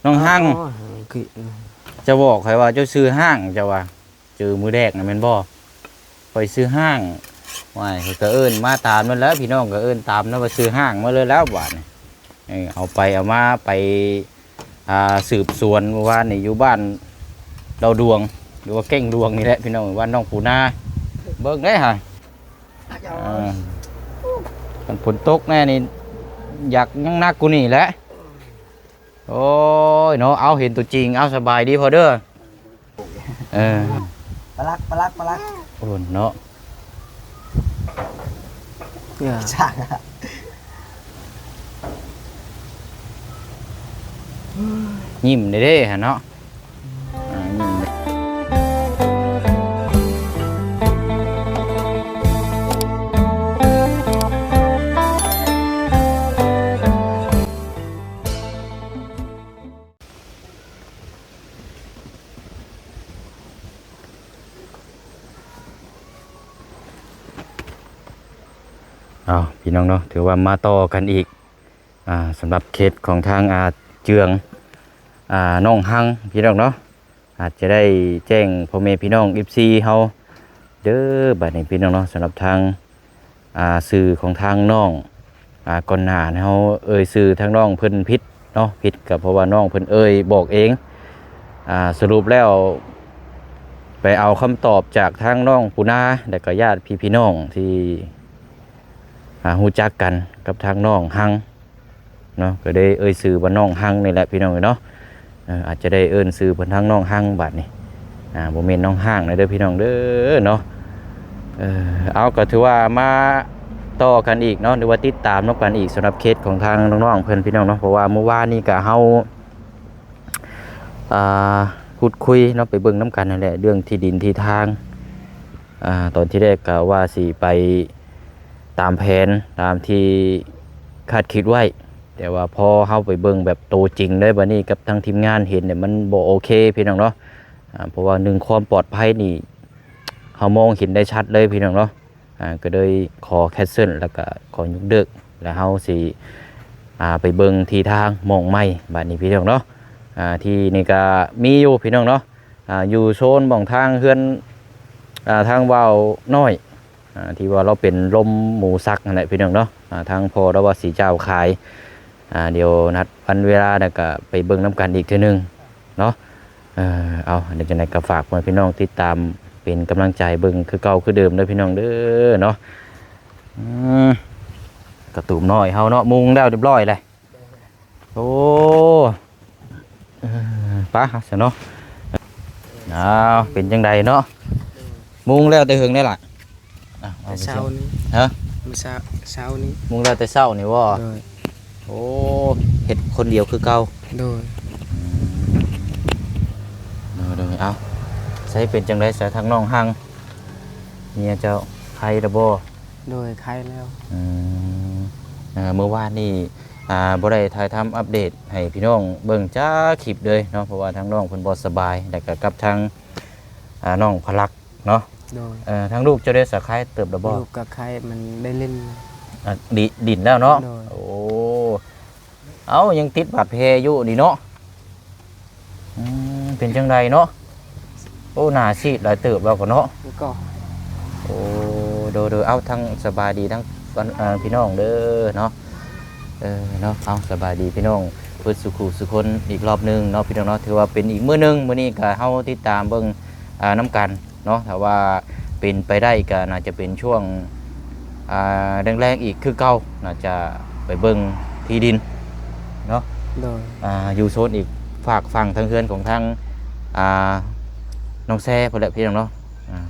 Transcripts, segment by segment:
ນ້ອງຮັງ ອໍ ຄື ເຈົ້າບອກຂ້ອຍວ່າເຈົ້າຊື່ຮ້າງ ເຈົ້າວ່າ ຈື່ມື້ແລກນະແມ່ນບໍ່? ຂ້ອຍຊື່ຮ້າງ. ໂອ້ຍ ຂ້ອຍກໍເອີ້ນມາຕາມນັ້ນແຫຼະ ພີ່ນ້ອງກໍເອີ້ນຕາມນັ້ນວ່າຊື່ຮ້າງມາເລີຍແລ້ວບາດນີ້. ເອີ ເອົາໄປເອົາມາໄປ ອ່າ ສືບສວນມື້ວານນີ້ຢູ່ບ້ານເຫຼົ່າດວງ ຫຼືວ່າແກ້ງດວງນີ້ແຫຼະ ພີ່ນ້ອງ ບ້ານນ້ອງປູນາ. ເບິ່ງເດ້ຫາ ອ່າ ຄັນຝົນຕົກແນ່ນີ້ ຢາກຍັງໜັກກວ່ານີ້ແຫຼະ. ໂອ້ຍເນາະ ເອົາ ເຫັນຕົວຈິງ ເອົາ ສະບາຍດີພໍ່ເດີ. ເອີ ປະລັກ ປະລັກ ປະລັກ ໂອ້ເນາະ ເອີ ຊ່າງ ຍິ້ມເດ້ເດ້ຫັ້ນເນາະ ອ່າ ຍິ້ມ. ເອົາ ພີ່ນ້ອງເນາະ ຖືວ່າມາຕໍ່ກັນອີກ ອ່າ ສຳລັບເຄສຂອງທາງ ອ່າ ເຈືອງ ອ່າ ນ້ອງຮັງ ພີ່ນ້ອງເນາະ ອາດຈະໄດ້ແຈ້ງພໍ່ແມ່ພີ່ນ້ອງ ເອັຟຊີ ເຮົາເດີ ບາດນີ້ ພີ່ນ້ອງເນາະ ສຳລັບທາງ ອ່າ ຊື່ຂອງທາງນ້ອງ ອ່າ ກ່ອນໜ້າເຮົາເອີ່ຍຊື່ທາງນ້ອງເພິ່ນຜິດເນາະ ຜິດກໍເພາະວ່ານ້ອງເພິ່ນເອີ່ຍບອກເອງ ອ່າ ສະຫຼຸບແລ້ວໄປເອົາຄຳຕອບຈາກທາງນ້ອງປູນາ ແລະກໍຍາດພີ່ນ້ອງທີ່ ອ່າ ຮູ້ຈັກກັນກັບທາງນ້ອງຮັງ ເນາະ ກໍໄດ້ເອີ່ຍຊື່ວ່ານ້ອງຮັງນີ້ແຫຼະ ພີ່ນ້ອງເອີຍເນາະ ເອີ ອາດຈະໄດ້ເອີ້ນຊື່ເພິ່ນທາງນ້ອງຮັງບາດນີ້ ອ່າ ບໍ່ແມ່ນນ້ອງຮ້າງນະເດີ ພີ່ນ້ອງເດີເນາະ ເອີ ເອົາ ກໍຖືວ່າມາຕໍ່ກັນອີກເນາະ ຫຼືວ່າຕິດຕາມນຳກັນອີກ ສຳລັບເຄສຂອງທາງນ້ອງໆເພິ່ນ ພີ່ນ້ອງເນາະ ເພາະວ່າມື້ວານນີ້ກໍເຮົາ ອ່າ ພູດຄຸຍເນາະ ໄປເບິ່ງນຳກັນນັ້ນແຫຼະ ເລື່ອງທີ່ດິນທີ່ທາງ ອ່າ ຕອນທີແລກກໍວ່າຊິໄປຕາມແຜນຕາມທີ່ຄາດຄິດໄວ້ ແຕ່ວ່າພໍເຮົາໄປເບິ່ງແບບໂຕຈິງເລີຍ ບາດນີ້ກັບທາງທີມງານເຫັນນີ້ ມັນບໍ່ໂອເຄ ພີ່ນ້ອງເນາະ ອ່າ ເພາະວ່າໜຶ່ງຄວາມປອດໄພນີ້ ເຮົາມອງເຫັນໄດ້ຊັດເລີຍ ພີ່ນ້ອງເນາະ ອ່າ ກໍເລີຍຂໍແຄນເຊິນ ແລ້ວກໍຂໍຍົກເລີກ ແລ້ວເຮົາຊິ ອ່າ ໄປເບິ່ງທີ່ທາງໝ່ອງໃໝ່ ບາດນີ້ ພີ່ນ້ອງເນາະ ອ່າ ທີ່ນີ້ກໍມີຢູ່ ພີ່ນ້ອງເນາະ ອ່າ ຢູ່ໂຊນໝ່ອງທາງເຮືອນ ອ່າ ທາງບ່າວນ້ອຍ ອ່າ ທີ່ວ່າລາວເປັນລົມໝູສັກຫັ້ນແຫຼະ ພີ່ນ້ອງເນາະ ອ່າ ທາງພໍ່ລາວວ່າຊິເຈົ້າຂາຍ ອ່າ ດຽວນັດວັນເວລາ ແລ້ວກໍໄປເບິ່ງນຳກັນອີກເທື່ອໜຶ່ງເນາະ ເອີ ເອົາ ຈັ່ງໃດກໍຝາກພໍ່ແມ່ພີ່ນ້ອງຕິດຕາມເປັນກຳລັງໃຈເບິ່ງຄືເກົ່າຄືເດີມເດີ ພີ່ນ້ອງເດີເນາະ ອືມ ກະຕູມນ້ອຍເຮົາເນາະ ມຸງແລ້ວຮຽບຮ້ອຍແລ້ວ ໂອ້ ເອີ ໄປຊະເນາະ ອ້າວ ເປັນຈັ່ງໃດເນາະ ມຸງແລ້ວແຕ່ເຫິງແລ້ວລະ ອ່ະ ເອົາ ແຕ່ເຊົ້ານີ້ ຮະ ມື້ເຊົ້າ ເຊົ້ານີ້ ມຸງແລ້ວແຕ່ເຊົ້ານີ້ບໍ່? ໂດຍ ໂອ້ ເຮັດຄົນດຽວຄືເກົ່າ? ໂດຍ ອືມ ໂດຍໆ ເອົາ ໃສ ເປັນຈັ່ງໃດຊະ ທາງນ້ອງຮັງ ເມຍເຈົ້າໄຄແລ້ວບໍ່? ໂດຍ ໄຄແລ້ວ ອືມ ເອີ ມື້ວານນີ້ ອ່າ ບໍ່ໄດ້ຖ່າຍທຳອັບເດດໃຫ້ພີ່ນ້ອງເບິ່ງຈັກຄລິບເລີຍເນາະ ເພາະວ່າທາງນ້ອງເພິ່ນບໍ່ສະບາຍ ແລ້ວກໍກັບທາງ ອ່າ ນ້ອງພະລັກ ເນາະ ໂດຍ ເອີ ທາງລູກເຈົ້າເດ ສະໄຄເຕີບແລ້ວບໍ່? ລູກກໍໄຄ ມັນໄດ້ຫຼິ້ນ ອ່າ ດິ ດິນແລ້ວເນາະ ໂດຍ ໂອ້ ເອົ້າ ຍັງຕິດບາດແຜຢູ່ນີ້ເນາະ ອືມ ເປັນຈັ່ງໃດເນາະ ໂອ້ ໜ້າຊີດຫຼາຍເຕີບແລ້ວກໍເນາະ ແລ້ວກໍ ໂອ້ ໂດຍໆ ເອົ້າ ທັງສະບາຍດີທັງ ເອີ ພີ່ນ້ອງເດີເນາະ ເອີ ເນາະ ເອົ້າ ສະບາຍດີພີ່ນ້ອງເບິດສູ່ຄູ່ສູ່ຄົນອີກລອບໜຶ່ງເນາະ ພີ່ນ້ອງເນາະ ຖືວ່າເປັນອີກມື້ໜຶ່ງ ມື້ນີ້ກໍເຮົາຕິດຕາມເບິ່ງ ອ່າ ນຳກັນເນາະ ຖ້າວ່າເປັນໄປໄດ້ກໍໜ້າຈະເປັນຊ່ວງ ອ່າ ແລງໆອີກຄືເກົ່າ ໜ້າຈະໄປເບິ່ງທີ່ດິນເນາະ ໂດຍ ອ່າ ຢູ່ໂຊນອີກຟາກຝັ່ງທາງເຮືອນຂອງທາງ ອ່າ ນ້ອງແຊພຸ້ນແຫຼະ ພີ່ນ້ອງເນາະ ອ່າ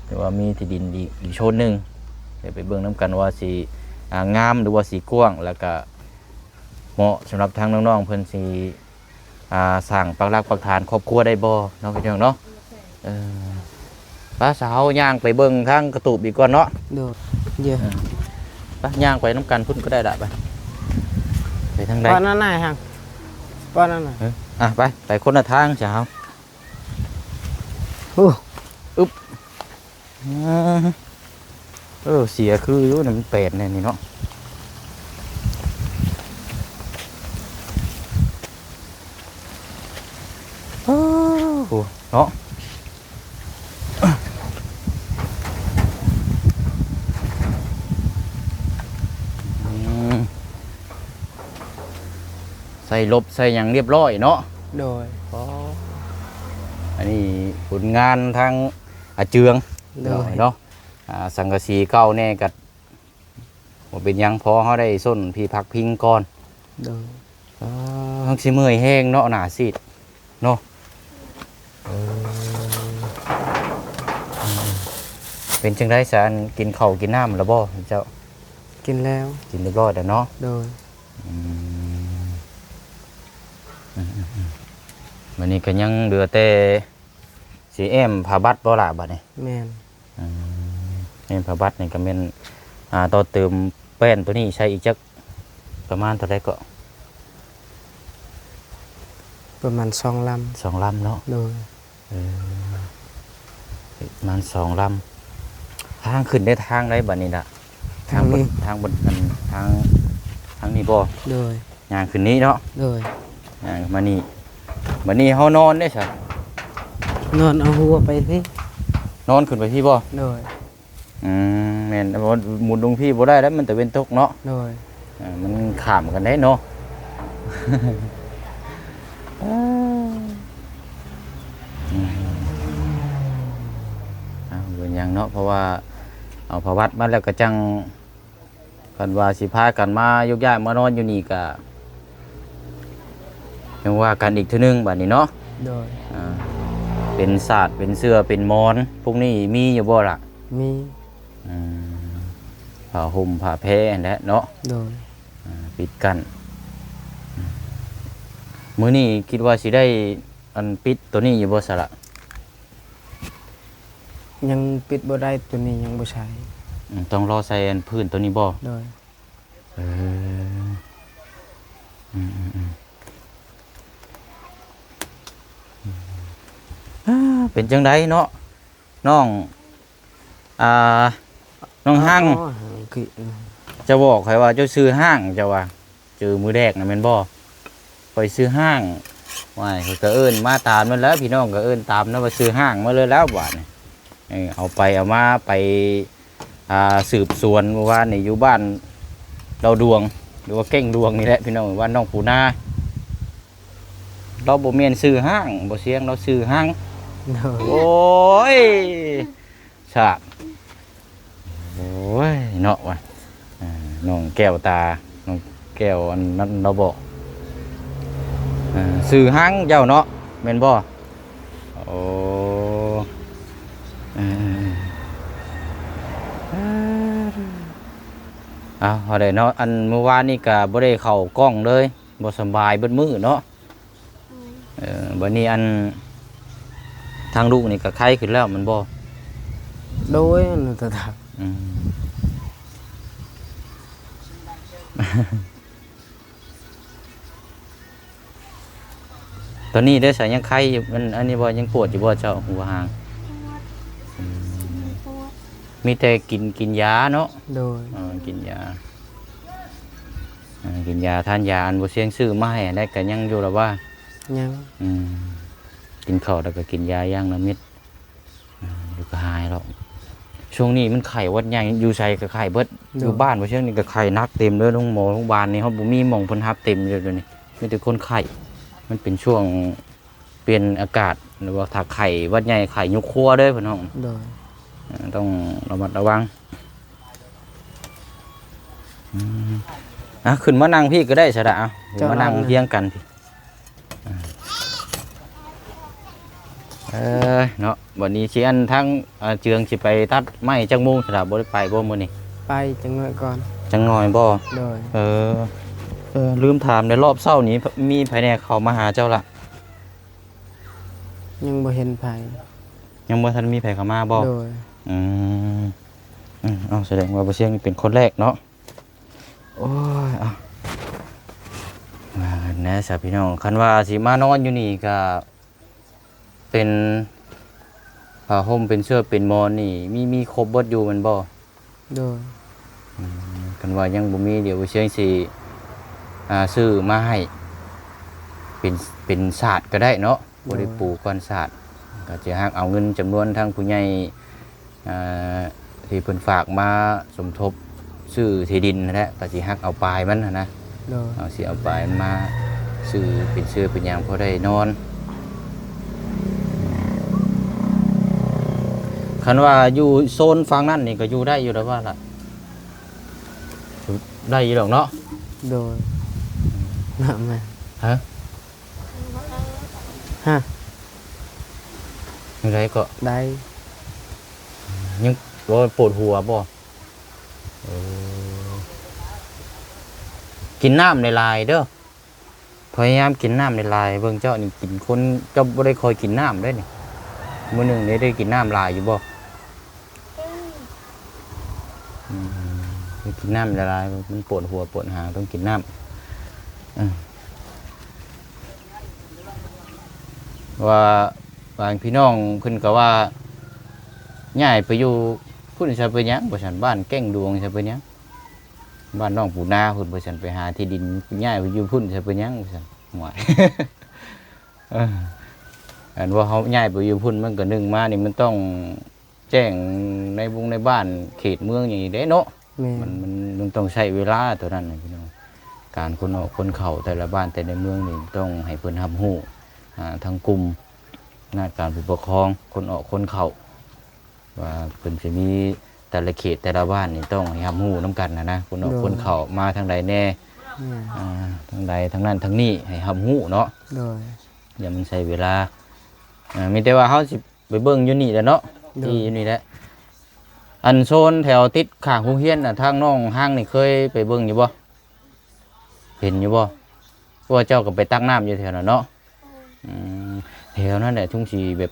ຖືວ່າມີທີ່ດິນອີກ ອີກໂຊນໜຶ່ງ ດຽວໄປເບິ່ງນຳກັນວ່າຊິ ອ່າ ງາມ ຫຼືວ່າຊິກວ້າງ ແລ້ວກະ ເໝາະສຳລັບທາງນ້ອງໆເພິ່ນຊິ ອ່າ ສ້າງປັກຫຼັກປັກຖານຄອບຄົວໄດ້ບໍ່ເນາະ ພີ່ນ້ອງເນາະ ເອີ ໄປຊະ ເຮົາຍ່າງໄປເບິ່ງທາງກະຕູບອີກກ່ອນເນາະ ໂດຍ ເອີ ໄປ ຍ່າງໄປນຳກັນພຸ້ນກໍໄດ້ລະ ໄປ ໄປທາງໃດ ປ້ອນນັ້ນນາຍຮັງ ປ້ອນນັ້ນນະ ເອີ ອ່ະ ໄປ ໄປຄົນລະທາງຊະເຮົາ ໂອ້ ອຶບ ອືມ ເອີ ເສຍຄືຢູ່ນະ ມັນແປນແນ່ນີ້ເນາະ ເອີ ໂອ້ ເນາະ ອືມ ໃສ່ລົບໃສ່ຫຍັງຮຽບຮ້ອຍເນາະ. ໂດຍ. ອໍ ອັນນີ້ຜົນງານທາງອາເຈືອງ ໂດຍ ເນາະ. ອ່າ ສັງກະສີເກົ່າແດ່ກໍ ບໍ່ເປັນຫຍັງ ພໍເຮົາໄດ້ສົ້ນທີ່ພັກພິງກ່ອນ. ໂດຍ. ເອີ ຮັກຊິເມື່ອຍແຮງເນາະ ໜ້າຊີດເນາະ. ເອີ ເປັນຈັ່ງໃດຊະ ອັນ ກິນເຂົ້າກິນນ້ຳແລ້ວບໍ່ເຈົ້າ? ກິນແລ້ວ. ກິນຮຽບຮ້ອຍແລ້ວເນາະ. ໂດຍ. ອືມ ອືມໆໆ ບັດນີ້ກໍຍັງເຫຼືອແຕ່ ຊິແອ້ມຜ້າບັດບໍ່ລະບັດນີ້? ແມ່ນ. ອືມ ແອ້ມຜ້າບັດນີ້ກໍແມ່ນ ອ່າ ຕໍ່ເຕີມແປ້ນໂຕນີ້ໃສ່ອີກຈັກປະມານເທົ່າໃດເກາະ? ປະມານສອງລຳ. ສອງລຳເນາະ. ໂດຍ. ເອີ ປະມານສອງລຳ. ທາງຂຶ້ນໄດ້ທາງໃດບັດນີ້ລະ? ທາງນີ້ ທາງບົນ ທາງ ທາງນີ້ບໍ່? ໂດຍ. ຍ່າງຂຶ້ນນີ້ເນາະ. ໂດຍ. ຍ່າງມານີ້ ບັດນີ້ເຮົານອນເດ້ຊະ? ນອນເອົາຫົວໄປພີ້. ນອນຂຶ້ນໄປພີ້ບໍ່? ໂດຍ. ອືມ ແມ່ນ ໝູນລົງພີ້ບໍ່ໄດ້ແລ້ວ ມັນຕາເວັນຕົກເນາະ. ໂດຍ. ເອີ ມັນຂ້າມກັນໄດ້ເນາະ. ເອີ ອືມ ເອົາ ບໍ່ເປັນຫຍັງເນາະ ເພາະວ່າເອົາຜ້າບັດມາແລ້ວກໍຈັ່ງ ຄັນວ່າຊິພາກັນມາຍົກຍ້າຍມານອນຢູ່ນີ້ກະ ຍັງວ່າກັນອີກເທື່ອໜຶ່ງບາດນີ້ເນາະ. ໂດຍ. ອ່າ ເປັນສາດ ເປັນເສື່ອ ເປັນໝອນ ພວກນີ້ມີຢູ່ບໍ່ລະ? ມີ. ອືມ ຜ້າຫົ່ມຜ້າແພຫັ້ນແຫຼະເນາະ. ໂດຍ. ອ່າ ປິດກັ້ນ. ມື້ນີ້ຄິດວ່າຊິໄດ້ ອັນ ປິດໂຕນີ້ຢູ່ບໍ່ສະລະ? ຍັງປິດບໍ່ໄດ້ ໂຕນີ້ຍັງບໍ່ໃສ່. ອືມ ຕ້ອງລໍໃສ່ອັນພື້ນໂຕນີ້ບໍ່? ໂດຍ. ເອີ ອືມໆໆ ອາ ເປັນຈັ່ງໃດເນາະ ນ້ອງ ອ່າ ນ້ອງຮັງ? ອໍ ຮັງ ຈະບອກໃຫ້ວ່າເຈົ້າຊື່ຮັງ ເຈົ້າວ່າ ຈື່ມື້ແລກນະແມ່ນບໍ່? ຂ້ອຍຊື່ຮັງ. ວ້າຍ ຂ້ອຍກໍເອີ້ນມາຕາມນັ້ນແຫຼະ ພີ່ນ້ອງກໍເອີ້ນຕາມນັ້ນວ່າຊື່ຮັງມາເລີຍແລ້ວບາດນີ້. ເອີ ເອົາໄປເອົາມາໄປ ອ່າ ສືບສວນມື້ວານນີ້ຢູ່ບ້ານດາວດວງ ຫຼືວ່າແກ້ງດວງນີ້ແຫຼະພີ່ນ້ອງ ບ້ານນ້ອງປູນາ. ລາວບໍ່ແມ່ນຊື່ຮັງ ບໍ່ສຽງ ລາວຊື່ຮັງ. ໂດຍ. ໂອ້ຍ ສາກ ໂອ້ຍ ເນາະວ່າ ອ່າ ນ້ອງແກ້ວຕາ ນ້ອງແກ້ວອັນນັ້ນລາວບອກ ອ່າ ຊື່ຮັງເຈົ້າເນາະ ແມ່ນບໍ່? ໂອ້ ເອີ ເອີ ເອີ ເອົາ ເຮົາໄດ້ເນາະ ອັນມື້ວານນີ້ກະບໍ່ໄດ້ເຂົ້າກ້ອງເລີຍ ບໍ່ສະບາຍເບິດມື້ເນາະ. ເອີ ບັດນີ້ອັນ ທາງລູກນີ້ກໍໄຄຂຶ້ນແລ້ວແມ່ນບໍ່? ໂດຍ ອັນນັ້ນຕະ ອືມ ຕອນນີ້ໄດ້ສາ ຍັງໄຄຢູ່ ມັນອັນນີ້ບໍ່ ຍັງປວດຢູ່ບໍ່ເຈົ້າ ຫົວຫາງ? ປວດ ອືມ ປວດ ມີແຕ່ກິນ ກິນຢາເນາະ? ໂດຍ ເອີ ກິນຢາ ອ່າ ກິນຢາ ທານຢາ ອັນບໍ່ຊຽງຊື້ມາໃຫ້ຫັ້ນໄດ໋ ກໍຍັງຢູ່ລະວ່າ? ຍັງ ອືມ ກິນເຂົ້າແລ້ວກໍກິນຢາຢ່າງລະເມັດ ອ່າ ດຽວກໍຫາຍດອກ. ຊ່ວງນີ້ມັນໄຂ້ຫວັດໃຫຍ່ ຢູ່ໃສກໍໄຂ້ເບິດ. ໂດຍ ຢູ່ບ້ານບໍ່ຊຽງນີ້ກໍໄຂ້ໜັກເຕັມເລີຍ ໂຮງໝໍໂຮງບານນີ້ເຮົາບໍ່ມີໝ່ອງເພິ່ນຮັບເຕັມຢູ່ດຽວນີ້ ມີແຕ່ຄົນໄຂ້. ມັນເປັນຊ່ວງ ປ່ຽນອາກາດ ຫຼືວ່າຖ້າໄຂ້ຫວັດໃຫຍ່ ໄຂ້ຍຸກຄົວເດີພີ່ນ້ອງ. ໂດຍ ເອີ ຕ້ອງລະມັດລະວັງ. ອືມ ອ່ະ ຂຶ້ນມານັ່ງພີ້ກໍໄດ້ຊະລະ ເອົາ ເຈົ້າ ມານັ່ງຮຽງກັນພີ້. ເອີ ເນາະ ບັດນີ້ຊິອັນທາງ ເອີ ເຈືອງຊິໄປຕັດໄມ້ຈັກໂມງຊະລະ ບໍ່ໄດ້ໄປບໍ່ມື້ນີ້? ໄປຈັກໜ້ອຍກ່ອນ. ຈັກໜ້ອຍບໍ່? ໂດຍ ເອີ ເອີ ລືມຖາມແດ່ ຮອບເຊົ້ານີ້ມີໃຜແດ່ເຂົ້າມາຫາເຈົ້າລະ? ຍັງບໍ່ເຫັນໃຜ. ຍັງບໍ່ທັນມີໃຜເຂົ້າມາບໍ່? ໂດຍ ອືມ ອືມ ເອົາ ສະແດງວ່າບໍ່ຊຽງເປັນຄົນແລກເນາະ. ໂອ້ຍ ເອົາ ວ່າກັນແດ່ຊະພີ່ນ້ອງ ຄັນວ່າຊິມານອນຢູ່ນີ້ກະເປັນຜ້າຫົ່ມ ເປັນເສື່ອ ເປັນໝອນນີ້ ມີ ມີຄົບເບິດຢູ່ແມ່ນບໍ່? ໂດຍ ອືມ ຄັນວ່າຍັງບໍ່ມີ ດຽວບໍ່ຊຽງຊິ ອ່າ ຊື້ມາໃຫ້ ເປັນ ເປັນສາດກໍໄດ້ເນາະ. ບໍ່ໄດ້ປູກກ້ອນສາດ ກໍຈະຫັກເອົາເງິນຈຳນວນທາງຜູ້ໃຫຍ່ ອ່າ ທີ່ເພິ່ນຝາກມາສົມທົບຊື້ທີ່ດິນຫັ້ນແຫຼະ ກໍຊິຫັກເອົາປາຍມັນຫັ້ນນະ. ໂດຍ ເຮົາຊິເອົາປາຍມັນມາຊື້ເປັນເຊື້ອເປັນຫຍັງພໍໄດ້ນອນ. ຄັນວ່າຢູ່ໂຊນຝັ່ງນັ້ນນີ້ກໍຢູ່ໄດ້ຢູ່ແລ້ວວ່າລະ ໄດ້ຢູ່ດອກເນາະ. ໂດຍ ນະແມ່ນ ຮະ? ຮະ? ຈັ່ງໃດກໍ? ໄດ້ ຍັງບໍ່ປວດຫົວບໍ່? ເອີ ກິນນ້ຳຫຼາຍໆເດີ ພະຍາຍາມກິນນ້ຳຫຼາຍໆ. ເບິ່ງເຈົ້ານີ້ກິນ ຄົນເຈົ້າບໍ່ໄດ້ຄ່ອຍກິນນ້ຳເດ້ນີ້ ມື້ໜຶ່ງນີ້ໄດ້ກິນນ້ຳຫຼາຍຢູ່ບໍ່? ອືມ ກິນນ້ຳຫຼາຍໆ ມັນປວດຫົວປວດຫາງ ຕ້ອງກິນນ້ຳ. ເອີ ວ່າບາງພີ່ນ້ອງເພິ່ນກໍວ່າ ຍ້າຍໄປຢູ່ພຸ້ນຊະເປັນຫຍັງ ວ່າຊັ້ນ ບ້ານແກ້ງດວງຊະເປັນຫຍັງ ບ້ານນ້ອງປູນາພຸ້ນ ວ່າຊັ້ນ ໄປຫາທີ່ດິນ ຍ້າຍໄປຢູ່ພຸ້ນຊະເປັນຫຍັງ ວ່າຊັ້ນ. ໂອ້ຍ ເອີ ອັນວ່າເຮົາຍ້າຍໄປຢູ່ພຸ້ນ ມັນກໍໜຶ່ງມານີ້ ມັນຕ້ອງ ແຈ້ງໃນວົງໃນບ້ານເຂດເມືອງຫຍັງອີກເດ້ເນາະ. ແມ່ນ ມັນ ມັນ ມັນຕ້ອງໃຊ້ເວລາຕົວນັ້ນນະພີ່ນ້ອງ. ການຂົນອອກຂົນເຂົ້າແຕ່ລະບ້ານແຕ່ລະເມືອງນີ້ ຕ້ອງໃຫ້ເພິ່ນຮັບຮູ້ ອ່າ ທາງກຸ່ມອຳນາດການຜູ້ປົກຄອງ ຂົນອອກຂົນເຂົ້າ ວ່າເພິ່ນຊິມີແຕ່ລະເຂດແຕ່ລະບ້ານນີ້ ຕ້ອງໃຫ້ຮັບຮູ້ນຳກັນຫັ້ນນະ ຂົນອອກ ໂດຍ ຂົນເຂົ້າມາທາງໃດແດ່ ແມ່ນ ອ່າ ທາງໃດ ທາງນັ້ນທາງນີ້ ໃຫ້ຮັບຮູ້ເນາະ. ໂດຍ ຢ່າມັນໃຊ້ເວລາ ອ່າ ມີແຕ່ວ່າເຮົາຊິ ໄປເບິ່ງຢູ່ນີ້ແຫຼະເນາະ. ໂດຍ ທີ່ຢູ່ນີ້ແຫຼະ. ອັນໂຊນແຖວຕິດຂ້າງໂຮງຮຽນນະ ທາງນ້ອງຮັງນີ້ເຄີຍໄປເບິ່ງຢູ່ບໍ່? ເຫັນຢູ່ບໍ່? ເພາະວ່າເຈົ້າກໍໄປຕັກນ້ຳຢູ່ແຖວນັ້ນເນາະ. ອືມ ແຖວນັ້ນແຫຼະ ທຸງສີແບບ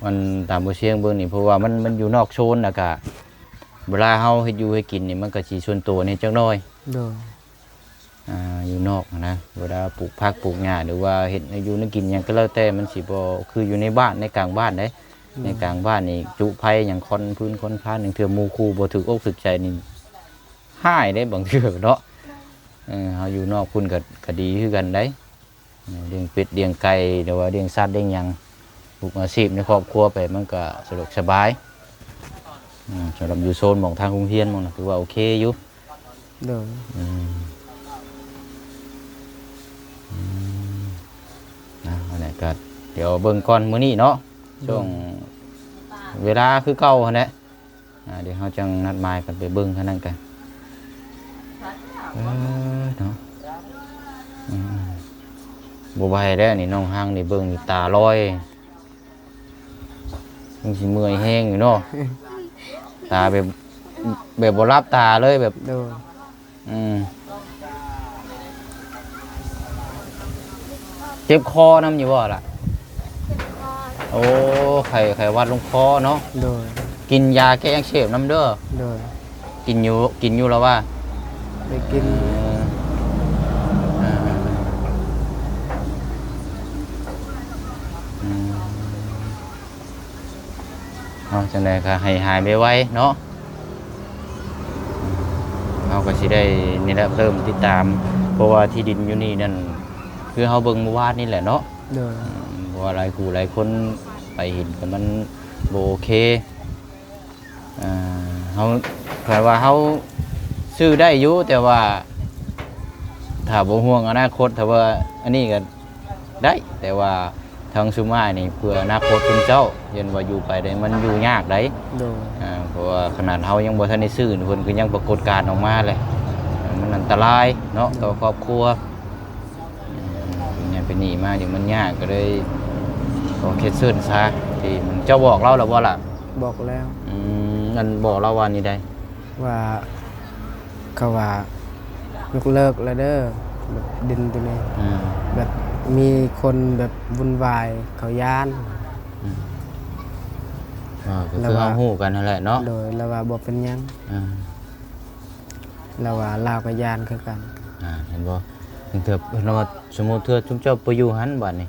ມັນຕາມບໍ່ຊຽງເບິ່ງນີ້ ເພາະວ່າມັນ ມັນຢູ່ນອກໂຊນ ແລ້ວກະເວລາເຮົາເຮັດຢູ່ເຮັດກິນນີ້ ມັນກະຊິສ່ວນຕົວແດ່ຈັກໜ້ອຍ. ໂດຍ ອ່າ ຢູ່ນອກຫັ້ນນະ ເວລາປູກຜັກປູກຫຍ້າ ຫຼືວ່າເຮັດແນວຢູ່ແນວກິນຫຍັງກໍແລ້ວແຕ່ ມັນຊິບໍ່ຄືຢູ່ໃນບ້ານ ໃນກາງບ້ານເດ້. ແມ່ນ ໃນກາງບ້ານນີ້ຈຸໄຟຫຍັງ ຄອນຟືນຄອນຟານ ລາງເທື່ອໝູ່ຄູ່ບໍ່ຖືກອົກຖືກໃຈນີ້ ຮ້າຍເດ້ບາງເທື່ອເນາະ. ເອີ ເຮົາຢູ່ນອກພຸ້ນກໍ ກໍດີຄືກັນໄດ໋ ເອີ ລ້ຽງເປັດລ້ຽງໄກ່ ຫຼືວ່າລ້ຽງສັດລ້ຽງຫຍັງ ປຸກອາຊີບໃນຄອບຄົວໄປ ມັນກໍສະດວກສະບາຍ. ອືມ ສຳລັບຢູ່ໂຊນໝ່ອງທາງໂຮງຮຽນໝ່ອງນັ້ນ ຖືວ່າໂອເຄຢູ່. ໂດຍ ອືມ ອືມ ນະ ອັນນັ້ນກໍດຽວເບິ່ງກ່ອນມື້ນີ້ເນາະ. ໂດຍ ຊ່ວງເວລາຄືເກົ່າຫັ້ນແຫຼະ ອ່າ ດຽວເຮົາຈັ່ງນັດໝາຍກັນໄປເບິ່ງເທົ່ານັ້ນກະ ເອີ ເນາະ. ອືມ ບໍ່ໄຫວແລ້ວນີ້ ນ້ອງຮັງນີ້ ເບິ່ງນີ້ຕາລອຍ ຍັງຊິເມື່ອຍແຮງຢູ່ເນາະ. ຕາແບບ ແບບບໍ່ຫຼັບຕາເລີຍ ແບບ ໂດຍ ອືມ ເຈັບຄໍນຳຢູ່ບໍ່ລະ? ເຈັບຄໍ. ໂອ້ ໄຂ້ ໄຂ້ຫວັດລົງຄໍເນາະ. ໂດຍ ກິນຢາແກ້ອັກເສບນຳເດີ. ໂດຍ ກິນຢູ່ ກິນຢູ່ລະວ່າ? ໄດ້ກິນ. ເອີ ອືມ ເນາະ ຈັ່ງໃດກໍໃຫ້ຫາຍໄວໆເນາະ. ເຮົາກໍຊິໄດ້ນີ້ແຫຼະ ເລີ່ມຕິດຕາມ ເພາະວ່າທີ່ດິນຢູ່ນີ້ນັ້ນ ຄືເຮົາເບິ່ງມື້ວານນີ້ແຫຼະເນາະ. ໂດຍ ອືມ ເພາະວ່າຫຼາຍຄູ່ຫຼາຍຄົນໄປເຫັນກໍມັນບໍ່ໂອເຄ. ອ່າ ເຮົາ ຄັນວ່າເຮົາຊື້ໄດ້ຢູ່ ແຕ່ວ່າຖ້າບໍ່ຫ່ວງອະນາຄົດ ຖ້າວ່າອັນນີ້ກໍໄດ້ ແຕ່ວ່າທາງຊຸມອ້າຍນີ້ເພື່ອອະນາຄົດຊຸມເຈົ້າ ຢ້ານວ່າຢູ່ໄປໄດ້ມັນຢູ່ຍາກໄດ໋. ໂດຍ ອ່າ ເພາະວ່າຂະໜາດເຮົາຍັງບໍ່ທັນໄດ້ຊື້ ເພິ່ນກໍຍັງປາກົດການອອກມາແຫຼະ ມັນອັນຕະລາຍເນາະ ໂດຍ ຕໍ່ຄອບຄົວ. ອືມ ເປັນຫຍັງເປັນໜີ້ມາ ດຽວມັນຍາກ ກໍເລີຍຂໍເຂດເຊີນຊະ ທີ່ມັນ ເຈົ້າບອກລາວແລ້ວບໍ່ລະ? ບອກແລ້ວ. ອືມ ອັນ ບອກລາວວ່າແນວໃດ? ວ່າ ເຂົາວ່າຍົກເລີກແລ້ວເດີ ແບບດິນໂຕນີ້ ອືມ ແບບມີຄົນແບບວຸ່ນວາຍ ເຂົາຢ້ານ. ອືມ ອ່າ ກໍຄືເຮົາຮູ້ກັນຫັ້ນແຫຼະເນາະ. ໂດຍ ລາວວ່າບໍ່ເປັນຫຍັງ. ອ່າ ລາວວ່າລາວກໍຢ້ານຄືກັນ. ອ່າ ເຫັນບໍ່? ເທື່ອ ເນາະ ສົມມຸດເທື່ອຊຸມເຈົ້າໄປຢູ່ຫັ້ນບາດນີ້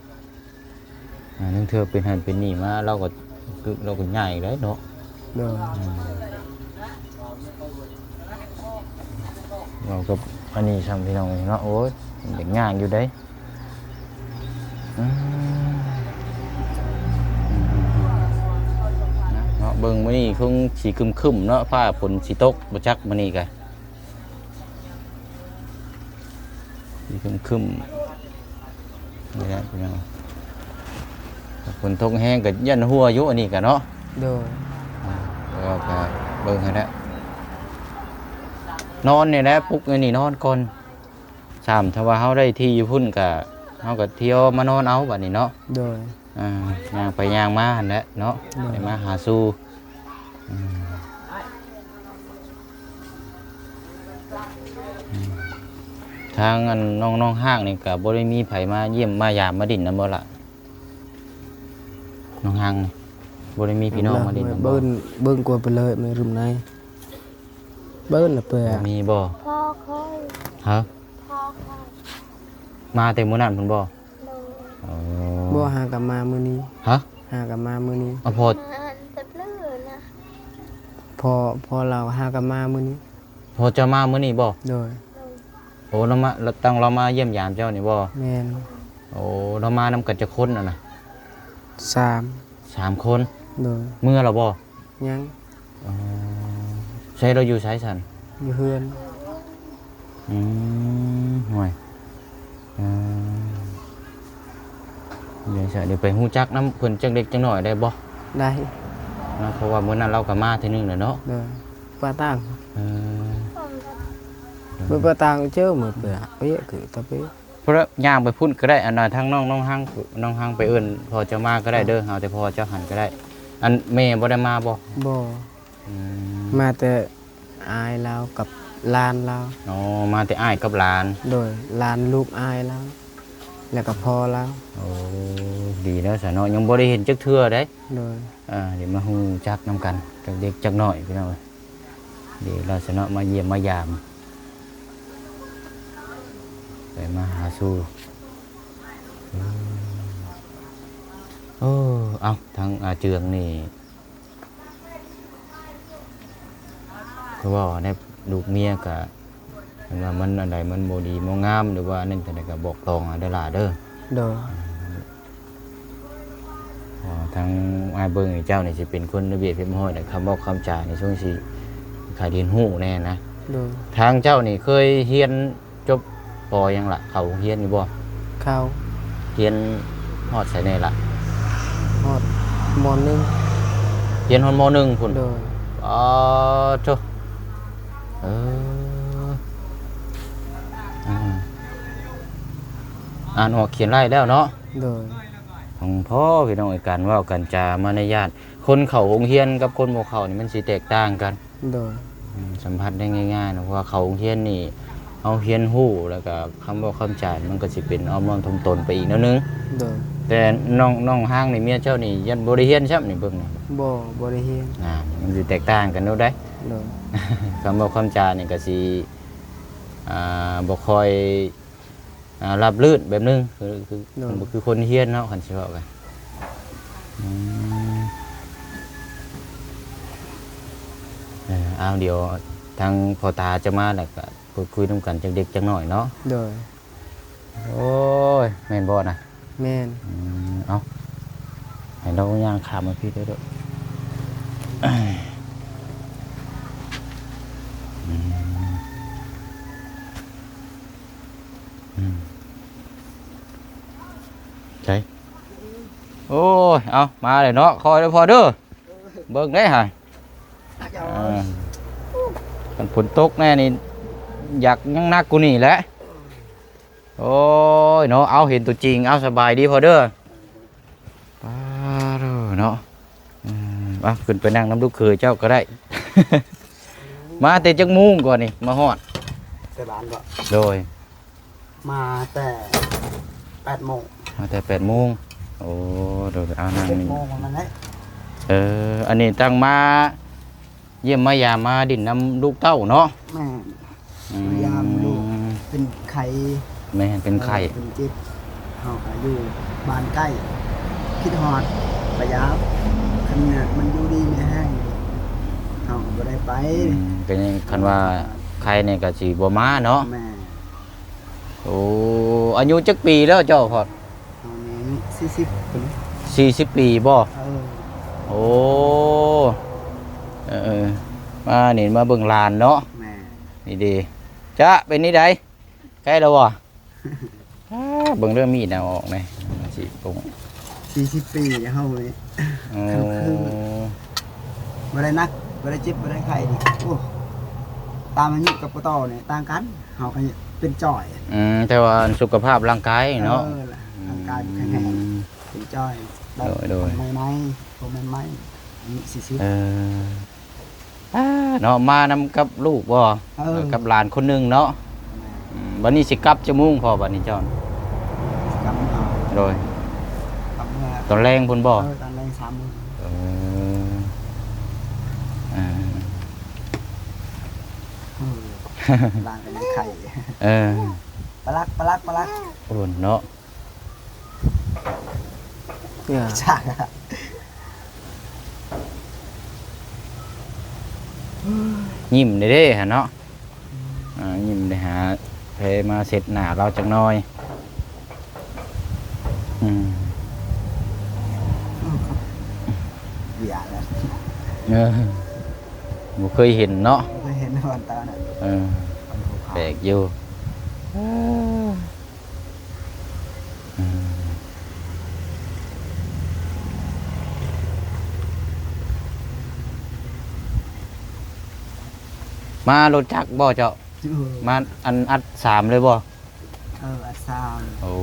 ອ່າ ລາງເທື່ອເປັນຫັ້ນເປັນນີ້ມາ ລາວກໍ ລາວກໍຍ້າຍໄດ້ເນາະ. ໂດຍ ອືມ ເວົ້າກັບອັນນີ້ຊ້ຳ ພີ່ນ້ອງເນາະ. ໂອ້ຍ ມັນຢາກຍາກຢູ່ເດ້. ອືມ ເບິ່ງມື້ນີ້ຄົງຊິຄຶ້ມໆເນາະ ຟ້າຝົນຊິຕົກບໍ່ຈັກມື້ນີ້ກະ ຊິຄຶ້ມໆນີ້ແຫຼະພີ່ນ້ອງ. ຝົນຕົກແຮງກະຢ້ານຮົ່ວຢູ່ອັນນີ້ກະເນາະ. ໂດຍ ແລ້ວກະເບິ່ງຫັ້ນແຫຼະ ນອນນີ້ແຫຼະ ປຸກອັນນີ້ນອນກ່ອນ. ຊ້ຳ ຖ້າວ່າເຮົາໄດ້ທີ່ຢູ່ພຸ້ນກະ ເຮົາກະທ່ຽວມານອນເອົາບາດນີ້ເນາະ. ໂດຍ ອ່າ ຍ່າງໄປຍ່າງມາຫັ້ນແຫຼະເນາະ. ໂດຍ ໄປມາຫາສູ່. ອືມ ອືມ ທາງອັນນ້ອງ ນ້ອງຮ້າງນີ້ກະບໍ່ໄດ້ມີໃຜມາຢ້ຽມມາຢາມມາດິນນຳບໍ່ລະ? ນ້ອງຮ້າງນີ້ ບໍ່ໄດ້ມີພີ່ນ້ອງມາດິນນຳບໍ່? ເບິ່ງ ເບິ່ງກວ່າໄປເລີຍ ແມ່ລຸມໃນ ເບິ່ງລະເປີ ບໍ່ມີບໍ່? ພໍ່ຂ້ອຍ ຮະ? ພໍ່ຂ້ອຍ ມາແຕ່ມື້ນັ້ນພຸ້ນບໍ່? ໂດຍ ອໍ ບໍ່ ຫາກະມາມື້ນີ້. ຮະ? ຫາກະມາມື້ນີ້. ອາ ພໍ່ ມາອັນແຕ່ເລີນະ ພໍ່ ພໍ່ລາວຫາກະມາມື້ນີ້. ພໍ່ເຈົ້າມາມື້ນີ້ບໍ່? ໂດຍ ໂດຍ ໂອ້ ລາວມາ ລາວ ຕັ້ງລາວມາຢ້ຽມຢາມເຈົ້ານີ້ບໍ່? ແມ່ນ. ໂອ້ ລາວມານຳກັນຈັກຄົນຫັ້ນນະ? ສາມ ສາມຄົນ. ໂດຍ ເມືອລະບໍ່? ຍັງ. ອໍ ໃສ ລາວຢູ່ໃສຊັ້ນ? ຢູ່ເຮືອນ. ອືມ ໂອ້ຍ ເອີ ດຽວຊະ ດຽວໄປຮູ້ຈັກນຳເພິ່ນຈັກເລັກຈັກນ້ອຍໄດ້ບໍ່? ໄດ້ເນາະ ເພາະວ່າມື້ນັ້ນລາວກະມາເທື່ອໜຶ່ງແລ້ວເນາະ. ໂດຍ ປາຕ່າງ. ເອີ ເບິ່ງປາຕ່າງເຈີ ມື້ເປຍ ເປຍຄືຕະເປຍ. ພຸ້ນລະ ຍ່າງໄປພຸ້ນກະໄດ້ ອັນນ່າ ທາງນ້ອງ ນ້ອງຮັງ ນ້ອງຮັງໄປເອີ້ນພໍ່ເຈົ້າມາກະໄດ້ເດີ. ເອົາແຕ່ພໍ່ເຈົ້າຫັ້ນກະໄດ້. ອັນແມ່ບໍ່ໄດ້ມາບໍ່? ບໍ່. ອືມ ມາແຕ່ອ້າຍລາວກັບຫຼານລາວ. ອໍ ມາແຕ່ອ້າຍກັບຫຼານ. ໂດຍ ຫຼານລູກອ້າຍລາວ ແລ້ວກະພໍ່ລາວ. ໂອ້ ດີແລ້ວຊະເນາະ ຍັງບໍ່ໄດ້ເຫັນຈັກເທື່ອເດ້. ໂດຍ ເອີ ດຽວມາຮູ້ຈັກນຳກັນ ຈັກເລັກຈັກນ້ອຍພີ່ນ້ອງເອີຍ. ດີແລ້ວຊະເນາະ ມາຢ້ຽມມາຢາມ ໄປມາຫາສູ່. ເອີ ເອົ້າ ທາງອາເຈືອງນີ້ ຄືວ່າແນວລູກເມຍກະ ຄັນວ່າມັນອັນໃດມັນບໍ່ດີບໍ່ງາມ ຫຼືວ່າອັນນັ້ນຈັ່ງໃດກະບອກຕອງເອົາເດີຫຼ້າເດີ. ໂດຍ ເພາະທາງອ້າຍເບິ່ງນີ້ ເຈົ້ານີ້ຊິເປັນຄົນລະບຽບຮຽບຮ້ອຍ ແລະ ຄຳເວົ້າຄຳຈານີ້ຊົງຊິຂາດຮຽນຮູ້ແດ່ນະ. ໂດຍ ທາງເຈົ້ານີ້ເຄີຍຮຽນ ຈົບ ປໍ ຫຍັງລະ? ເຂົ້າໂຮງຮຽນຢູ່ບໍ່? ເຂົ້າ. ຮຽນຮອດໃສແດ່ລະ? ຮອດ ມໍໜຶ່ງ. ຮຽນຮອດ ມໍໜຶ່ງ ພຸ້ນ? ໂດຍ. ອໍ ໂທ້ ເອີ ອ່າ ອ່ານອອກຂຽນໄດ້ແລ້ວເນາະ? ໂດຍ. ຂອງພໍ່ພີ່ນ້ອງເອີຍ ການເວົ້າການຈາ ມານະຍາດ ຄົນເຂົ້າໂຮງຮຽນກັບຄົນບໍ່ເຂົ້ານີ້ ມັນຊິແຕກຕ່າງກັນ. ໂດຍ. ອືມ ສຳຜັດໄດ້ງ່າຍໆເນາະ ເພາະວ່າເຂົ້າໂຮງຮຽນນີ້ ເຮົາຮຽນຮູ້ ແລ້ວກະຄຳເວົ້າຄຳຈາ ມັນກະຊິເປັນອ້ອມນ້ອມຖ່ອມຕົນໄປອີກແນວໜຶ່ງ. ໂດຍ. ແຕ່ນ້ອງ ນ້ອງຮາງນີ້ ເມຍເຈົ້ານີ້ ຍັງບໍ່ໄດ້ຮຽນຊ້ຳນີ້ ເບິ່ງນີ້. ບໍ່ ບໍ່ໄດ້ຮຽນ. ອ່າ ມັນຊິແຕກຕ່າງກັນໂລດໃດ໋. ໂດຍ. ຄຳເວົ້າຄຳຈານີ້ກະຊິ ອ່າ ບໍ່ຄ່ອຍ ອ່າ ລາບລື່ນແບບໜຶ່ງ ຄື ຄື ໂດຍ ມັນບໍ່ຄືຄົນຮຽນເນາະ ຄັນຊິເວົ້າກະ. ອືມ ເອີ ເອົາ ດຽວທາງພໍ່ຕາຈະມາ ແລ້ວກະ ພູດຄຸຍນຳກັນຈັກເລັກຈັກນ້ອຍເນາະ. ໂດຍ. ໂອ້ຍ ແມ່ນບໍ່ນະ? ແມ່ນ. ອືມ ເອົາ ໃຫ້ລາວຍ່າງຂ້າມມາພີ້ເດີ. ອືມ ອືມ ໃສ? ໂອ້ຍ ເອົາ ມາແລ້ວເນາະ ຄ່ອຍເດີພໍ່ເດີ ເບິ່ງເດ້ຫາ. ເອີ ຄັນຝົນຕົກແນ່ນີ້ ຢາກຍັງໜັກກວ່ານີ້ແຫຼະ. ໂອ້ຍເນາະ ເອົາ ເຫັນຕົວຈິງ. ເອົາ ສະບາຍດີພໍ່ເດີ. ປາໂທ້ເນາະ ເອີ ເອົາ ຂຶ້ນໄປນັ່ງນຳລູກເຂີຍເຈົ້າກະໄດ້. ມາແຕ່ຈັກໂມງກ່ອນນີ້ ມາຮອດ? ແຕ່ບ້ານບໍ່? ໂດຍ. ມາແຕ່ແປດໂມງ. ມາແຕ່ແປດໂມງ. ໂອ້ ໂດຍ ເອົາ ນັ່ງ ເຈັດໂມງປະມານນັ້ນ. ເອີ ອັນນີ້ຕັ້ງມາຢ້ຽມມາຢາມ ມາດິນນຳລູກເຕົ້າເນາະ. ແມ່ນ. ອືມ ມາຢາມລູກເປັນໄຂ້. ແມ່ນ ເປັນໄຂ້ ເອີ ເປັນເຈັບ. ເຮົາກະຢູ່ບ້ານໃກ້ ຄິດຮອດ ກະຢາກ ຄັນມັນຢູ່ດີມີແຮງ ເຮົາກະບໍ່ໄດ້ໄປ. ອືມ ກະຍັງ ຄັນວ່າໄຂ້ນີ້ກະຊິບໍ່ມາເນາະ. ແມ່ນ. ໂອ້ ອາຍຸຈັກປີແລ້ວເຈົ້າພອດ? ເຮົານີ້ອາຍຸສີ່ສິບປີ. ສີ່ສິບປີບໍ່? ເອີ. ໂອ້ ເອີ ມານີ້ມາເບິ່ງຫຼານເນາະ. ແມ່ນ. ນີ້ເດ ຈະເປັນນີ້ໃດ ໃກ້ແລ້ວບໍ່? ອ້າ ເບິ່ງເດີ້ ມີດນະອອກແດ່ ຊິປົງ ສີ່ສິບປີແລ້ວເຮົານີ້. ໂອ້ ຄັນຄືບໍ່ໄດ້ໜັກ ບໍ່ໄດ້ເຈັບ ບໍ່ໄດ້ໄຂ້ນີ້ ໂອ້ ຕາມອາຍຸກັບກະຕໍ່ນີ້ຕ່າງກັນ ເຮົາກໍເປັນຈ້ອຍ. ອືມ ແຕ່ວ່າສຸຂະພາບຮ່າງກາຍເນາະ ເອີ ອືມ ຮ່າງກາຍບໍ່ແຂງແຮງ ເປັນຈ້ອຍ. ໂດຍ ໂດຍ ໃໝ່ໆ ພວກໃໝ່ໆ ອາຍຸສີ່ສິບ. ເອີ ອ່າ ເນາະ ມານຳກັບລູກບໍ່? ເອີ ກັບຫຼານຄົນໜຶ່ງເນາະ. ແມ່ນ. ອືມ ບັດນີ້ຊິກັບຈັກໂມງພໍ່ ບັດນີ້ເຈົ້າ? ກັບເຮົາ ໂດຍ ກັບເມື່ອຕອນແລງພຸ້ນບໍ່? ເອີ ຕອນແລງສາມໂມງ. ເອີ ອ່າ ເອີ ຫຼານກໍຍັງໄຂ້. ເອີ ປະລັກ ປະລັກ ປະລັກ ໂອ້ ເນາະ. ເອີ ຍິ້ມເດ້ໆ ຫັ້ນເນາະ. ອ່າ ຍິ້ມໄດ້ຫາແພມາເຊັດໜ້າລາວຈັກໜ່ອຍ. ອືມ ເບຍແລ້ວ ເອີ ບໍ່ເຄີຍເຫັນເນາະ ບໍ່ເຄີຍເຫັນນະ ຕອນນັ້ນ. ເອີ ແປກຢູ່. ເອີ ອືມ ມາລົດຈັກບໍ່ເຈົ້າ? ເອີ ມາອັນອັດສາມເລີຍບໍ່? ເອີ ອັດສາມ. ໂອ້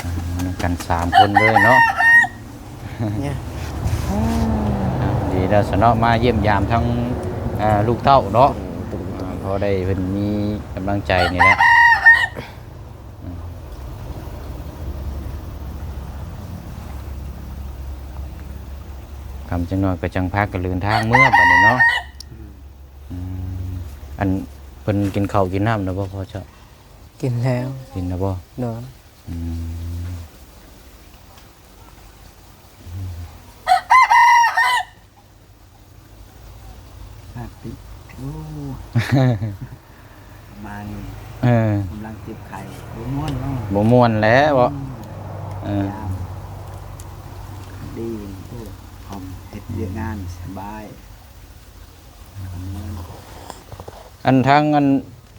ອ່າ ມານຳກັນສາມຄົນເລີຍເນາະ. ເອີ ດີແລ້ວຊະເນາະ ມາຢ້ຽມຢາມທັງ ເອີ ລູກເຕົ້າເນາະ ເອີ ພໍໄດ້ເພິ່ນມີກຳລັງໃຈນີ້ແຫຼະ. ຄ່ຳຈັກໜ້ອຍກໍຈັ່ງພາກັນເດີນທາງເມືອບັດນີ້ເນາະ. ອືມ ອືມ ອັນເພິ່ນກິນເຂົ້າກິນນ້ຳແລ້ວບໍ່ພໍ່ເຈົ້າ? ກິນແລ້ວ. ກິນແລ້ວບໍ່? ໂດຍ. ອືມ ຫ້າປີ ໂອ້ ປະມານນີ້ ເອີ ກຳລັງເຈັບໄຂ້ ບໍ່ມ່ວນເນາະ ບໍ່ມ່ວນແຫຼະເນາະ. ອືມ ເອີ ດີ ໂອ້ ຄອມເຮັດວຽກງານສະບາຍ. ອັນທາງອັນ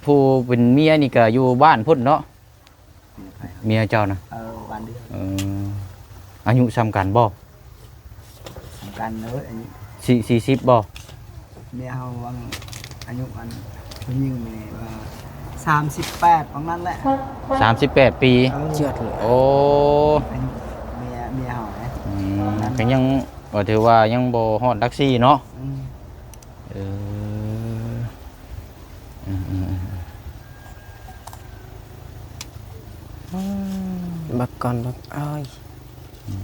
ຜູ້ເປັນເມຍນີ້ກໍຢູ່ບ້ານພຸ້ນເນາະ? ເມຍໃຜ? ເມຍເຈົ້ານະ? ເອີ ບ້ານເດີມ. ເອີ ອາຍຸສ່ຳກັນບໍ່? ສ່ຳກັນເລີຍ ອາຍຸ ສີ່ ສີ່ສິບບໍ່? ເມຍເຮົາຫວ່າງອາຍຸອັນຜູ້ຍິງນີ້ວ່າສາມສິບແປດປະມານນັ້ນແຫຼະ. ສາມສິບແປດປີ? ເອີ ເຈື່ອນເລີຍ. ໂອ້ ອາຍຸເມຍ ເມຍເຮົານະ. ອືມ ປະມານນັ້ນ ກໍຍັງ ກໍຖືວ່າຍັງບໍ່ຮອດຫຼັກສີ່ເນາະ. ອືມ ເອີ ອືມ ອືມ ອືມ ອືມ ບັກກ່ອນບັກອ້າຍ. ອືມ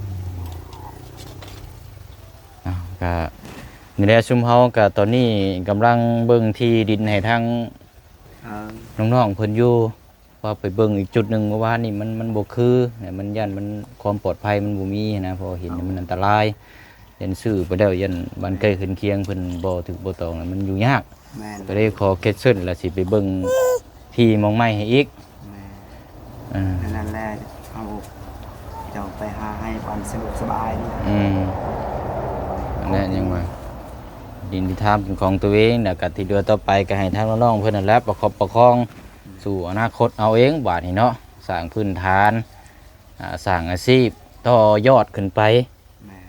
ເອົາ ກະນີ້ແຫຼະ ຊຸມເຮົາກະຕອນນີ້ກຳລັງເບິ່ງທີ່ດິນໃຫ້ທາງ ອ່າ ນ້ອງໆເພິ່ນຢູ່. ວ່າໄປເບິ່ງອີກຈຸດໜຶ່ງ ເມື່ອວານນີ້ມັນ ມັນບໍ່ຄື ມັນຢ້ານມັນ ຄວາມປອດໄພມັນບໍ່ມີນະ ເພາະເຫັນມັນອັນຕະລາຍ ຢ້ານຊື້ໄປແລ້ວ ຢ້ານບ້ານໃກ້ເຮືອນຄຽງເພິ່ນບໍ່ຖືກບໍ່ຕອງ ມັນຢູ່ຍາກ. ແມ່ນ ກໍເລີຍຂໍເຄັດເຊີນ ແລ້ວຊິໄປເບິ່ງທີ່ໝ່ອງໃໝ່ໃຫ້ອີກ. ແມ່ນ ເອີ ນັ້ນແຫຼະ ເອົາເຈົ້າໄປຫາໃຫ້ຄວາມສະດວກສະບາຍ. ອືມ ນັ້ນແຫຼະ ຍັງວ່າດິນທີ່ທາມເປັນຂອງຕົວເອງ ແລ້ວກໍທີ່ເຫຼືອຕໍ່ໄປກໍໃຫ້ທາງນ້ອງໆເພິ່ນນັ້ນແຫຼະປະຄັບປະຄອງ ສູ່ອະນາຄົດເຮົາເອງບາດນີ້ເນາະ ສ້າງພື້ນຖານ ອາ ສ້າງອາຊີບຕໍ່ຍອດຂຶ້ນໄປ. ແມ່ນ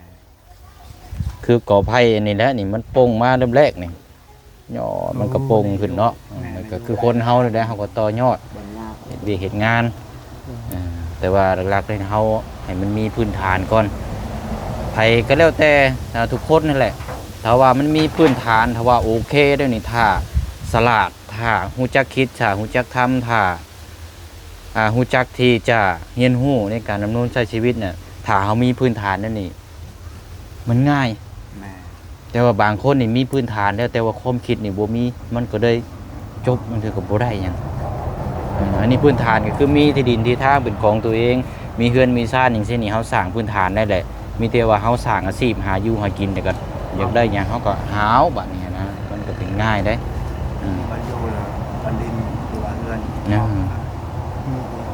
ຄືກໍໄຜ່ອັນນີ້ແຫຼະ ນີ້ມັນປົ່ງມາເລີ່ມແລກນີ້ ຍອດມັນກໍປົ່ງຂຶ້ນເນາະ. ໂອ້ ແມ່ນ ມັນກໍຄືຄົນເຮົານີ້ແຫຼະ ເຮົາກໍຕໍ່ຍອດ ເຮັດວຽກເຮັດງານ. ອືມ ເອີ ແຕ່ວ່າຫຼັກໆເລີຍ ເຮົາໃຫ້ມັນມີພື້ນຖານກ່ອນ ໃຜກໍແລ້ວແຕ່ ອາ ທຸກຄົນນັ້ນແຫຼະ ຖ້າວ່າມັນມີພື້ນຖານ ຖ້າວ່າໂອເຄແລ້ວນີ້ ຖ້າສະຫຼາດ ຖ້າຮູ້ຈັກຄິດ ຖ້າຮູ້ຈັກທຳ ຖ້າ ອາ ຮູ້ຈັກທີ່ຈະຮຽນຮູ້ໃນການດຳລົງໃຊ້ຊີວິດນະ ຖ້າເຮົາມີພື້ນຖານແນວນີ້ ມັນງ່າຍ. ແມ່ນ ແຕ່ວ່າບາງຄົນນີ້ມີພື້ນຖານແລ້ວ ແຕ່ວ່າຄວາມຄິດນີ້ບໍ່ມີ ມັນກໍເລີຍຈົບ ບາງເທື່ອກໍບໍ່ໄດ້ຫຍັງ. ເອີ ອັນນີ້ພື້ນຖານກໍຄືມີທີ່ດິນທີ່ທາງເປັນຂອງຕົວເອງ ມີເຮືອນມີຊານຈັ່ງຊີ້ນີ້ ເຮົາສ້າງພື້ນຖານໄດ້ແຫຼະ. ມີແຕ່ວ່າເຮົາສ້າງອາຊີບຫາຢູ່ຫາກິນ ແລ້ວກໍຢາກໄດ້ຫຍັງເຮົາກໍຫາເອົາ ບາດນີ້ນະ ມັນກໍເປັນງ່າຍເດ້. ອືມ ມັນຢູ່ລະ ມັນດິນ ຫຼືວ່າເຮືອນ ເອີ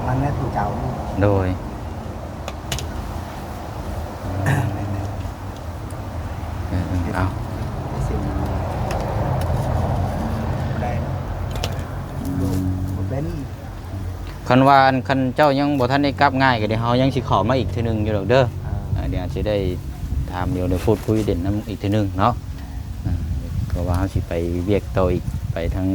ມັນແຫຼະຜູ້ເຈົ້າ. ໂດຍ. ຄັນວ່າ ອັນ ຄັນເຈົ້າຍັງບໍ່ທັນໄດ້ກັບງ່າຍກໍດຽວເຮົາຍັງຊິເຂົ້າມາອີກເທື່ອໜຶ່ງຢູ່ດອກເດີ. ອ່າ ດຽວຊິໄດ້ຖາມ ດຽວໄດ້ພູດຄຸຍຫຼິ້ນນຳອີກເທື່ອໜຶ່ງເນາະ. ອ່າ ເພາະວ່າເຮົາຊິໄປວຽກຕໍ່ອີກ ໄປທາງ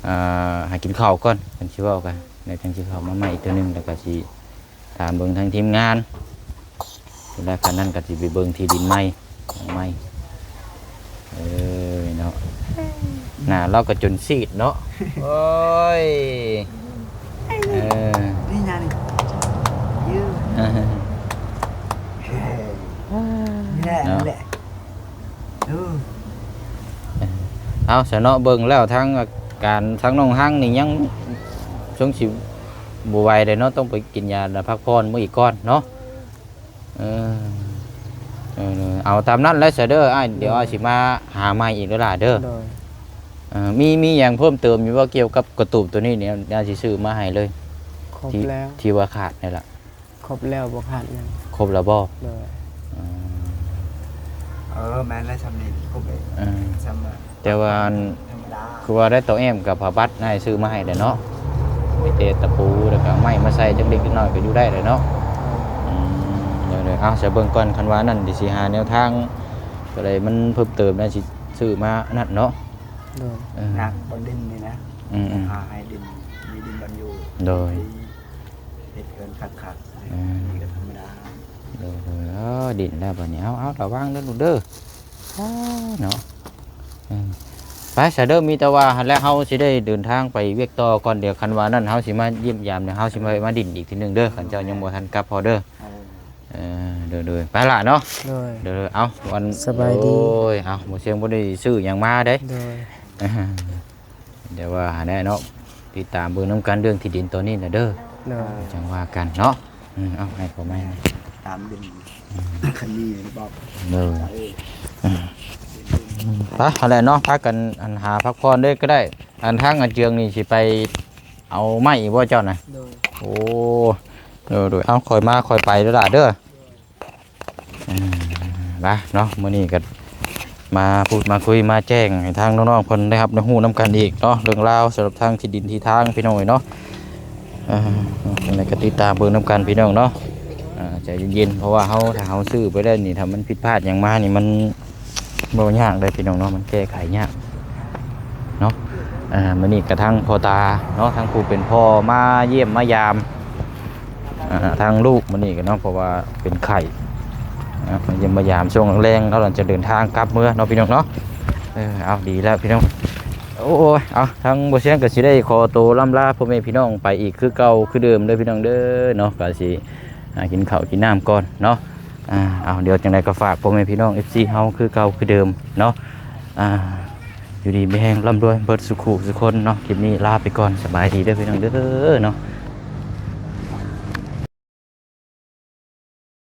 ອ່າ ຫາກິນເຂົ້າກ່ອນ ເພິ່ນຊິເວົ້າກັນ ແລ້ວຈັ່ງຊິເຂົ້າມາໃໝ່ອີກເທື່ອໜຶ່ງ ແລ້ວກໍຊິ ຖາມເບິ່ງທາງທີມງານ ແລ້ວຄັນນັ້ນກໍຊິໄປເບິ່ງທີ່ດິນໃໝ່ ໃໝ່. ເອີເນາະ ໜ້າລາວກໍຈົນຊີດເນາະ. ໂອ້ຍ ເອີ ນີ້ນະນີ້ ຢືນ ເອີ ນີ້ແຫຼະ ເນາະ ນີ້ແຫຼະ. ເອີ ເອົາຊະເນາະ ເບິ່ງແລ້ວທາງອາການທາງນ້ອງຮັງນີ້ຍັງຊົງຊິບໍ່ໄຫວເດ້ເນາະ ຕ້ອງໄປກິນຢາ ແລ້ວພັກຜ່ອນມື້ອີກກ່ອນເນາະ. ເອີ ເອີ ເອົາຕາມນັ້ນແຫຼະຊະເດີອ້າຍ ດຽວອ້າຍຊິມາຫາໃໝ່ອີກເດີຫຼ້າເດີ. ໂດຍ ເອີ ມີ ມີຫຍັງເພີ່ມເຕີມຢູ່ບໍ່ ກ່ຽວກັບກະຕູບໂຕນີ້ນີ້ ອ້າຍຊິຊື້ມາໃຫ້ເລີຍ? ຄົບແລ້ວ ທີ່ວ່າຂາດນີ້ລະ. ຄົບແລ້ວ ບໍ່ຂາດຫຍັງ. ຄົບແລ້ວບໍ່? ໂດຍ ອືມ ເອີ ແມ່ນແລ້ວ ຊ່ຳນີ້ຄົບເອງ ເອີ ຊ່ຳວ່າ ແຕ່ວ່າ ອັນ ທຳມະດາ ຄືວ່າໄດ້ໂຕແອ້ມກັບຜ້າບັດ ອ້າຍຊື້ມາໃຫ້ແລ້ວເນາະ. ມີແຕ່ຕະປູ ແລ້ວກໍໄມ້ມາໃສ່ຈັກເລັກຈັກນ້ອຍກໍຢູ່ໄດ້ແລ້ວເນາະ. ອືມ ເອີ ເອົາ ຊະເບິ່ງກ່ອນ ຄັນວ່ານັ້ນ ດຽວຊິຫາແນວທາງ ໂຕໃດມັນເພີ່ມເຕີມ ອ້າຍຊິຊື້ມານັ້ນເນາະ. ໂດຍ ເອີ ໜັກບໍ່ດິນນີ້ນະ. ອືມ ຫາໃຫ້ດິນ ມີດິນບອນຢູ່ ໂດຍ ເຮັດເຮືອນຄັກໆ ເອີ ນີ້ກໍທຳມະດາ. ໂດຍ ໂດຍ ເອີ ດິນແລ້ວບັດນີ້ ເອົາ ເອົາ ລະວັງເດີລູກເດີ. ອ້າ ເນາະ ເອີ ໄປຊະເດີ ມີແຕ່ວ່າຫັ້ນແຫຼະ ເຮົາຊິໄດ້ເດີນທາງໄປວຽກຕໍ່ກ່ອນ ດຽວຄັນວ່ານັ້ນ ເຮົາຊິມາຢ້ຽມຢາມ ດຽວເຮົາຊິມາ ມາດິນອີກທີໜຶ່ງເດີ ຄັນເຈົ້າຍັງບໍ່ທັນກັບພໍເດີ. ເອີ ໂດຍ ໂດຍ ໄປລະເນາະ. ໂດຍ ໂດຍ ເອົາ ອັນ ສະບາຍດີ. ໂອ້ຍ ເອົາ ບໍ່ສຽງບໍ່ໄດ້ຊື້ຫຍັງມາເດ້. ໂດຍ ແຕ່ວ່າຫັ້ນແຫຼະເນາະ ຕິດຕາມເບິ່ງນຳກັນເລື່ອງທີ່ດິນຕອນນີ້ນະເດີ. ໂດຍ ຈັ່ງວ່າກັນເນາະ. ອືມ ເອົາ ໃຫ້ເຂົາໃໝ່ ຕາມເບິ່ງ ອືມ ຄັນມີບອກ. ໂດຍ ໄປຫັ້ນແຫຼະເນາະ ພາກັນ ອັນ ຫາພັກຜ່ອນເລີຍກໍໄດ້. ອັນ ທາງອາເຈືອງນີ້ຊິໄປເອົາໄມ້ອີກບໍ່ເຈົ້ານະ? ໂດຍ ໂອ້ ໂດຍ ໂດຍ ເອົາ ຄ່ອຍມາຄ່ອຍໄປເດີຫຼ້າເດີ. ເອີ ລະເນາະ ມື້ນີ້ກໍມາພູດມາຄຸຍ ມາແຈ້ງໃຫ້ທາງນ້ອງໆເພິ່ນໄດ້ຮັບໄດ້ຮູ້ນຳກັນອີກເນາະ ເລື່ອງລາວສຳລັບທາງທີ່ດິນທີ່ທາງ ພີ່ນ້ອງເອີຍເນາະ. ເອີ ຈັ່ງໃດກໍຕິດຕາມເບິ່ງນຳກັນ ພີ່ນ້ອງເນາະ. ເອີ ໃຈເຢັນໆ ເພາະວ່າເຮົາ ຖ້າເຮົາຊື້ໄປແລ້ວນີ້ ຖ້າມັນຜິດພາດຫຍັງມານີ້ ມັນບໍ່ຍາກເດ້ ພີ່ນ້ອງເນາະ ມັນແກ້ໄຂຍາກເນາະ. ເອີ ມື້ນີ້ກະທັງພໍ່ຕາເນາະ ທັງຜູ້ເປັນພໍ່ມາຢ້ຽມມາຢາມ ອ່າ ທາງລູກມື້ນີ້ກໍເນາະ ເພາະວ່າເປັນໄຂ້ ອ່າ ມາຢ້ຽມມາຢາມຊ່ວງແລງໆ ເຮົາຫຼັງຈະເດີນທາງກັບເມືອເນາະ ພີ່ນ້ອງເນາະ. ເອີ ເອົາ ດີແລ້ວ ພີ່ນ້ອງ. ໂອ້ຍ ເອົາ ທາງບໍ່ສຽງກໍຊິໄດ້ຂໍໂຕລ່ຳລາພໍ່ແມ່ພີ່ນ້ອງໄປອີກຄືເກົ່າຄືເດີມເດີ ພີ່ນ້ອງເດີເນາະ. ກໍຊິຫາກິນເຂົ້າກິນນ້ຳກ່ອນເນາະ. ອ່າ ເອົາ ດຽວຈັ່ງໃດກໍຝາກພໍ່ແມ່ພີ່ນ້ອງ ເອັຟຊີ ເຮົາຄືເກົ່າຄືເດີມເນາະ. ອ່າ ຢູ່ດີມີແຮງ ລ່ຳລວຍເບິດສູ່ຄູ່ສູ່ຄົນເນາະ. ຄລິບນີ້ລາໄປກ່ອນ ສະບາຍດີເດີ ພີ່ນ້ອງເດີເນາະ.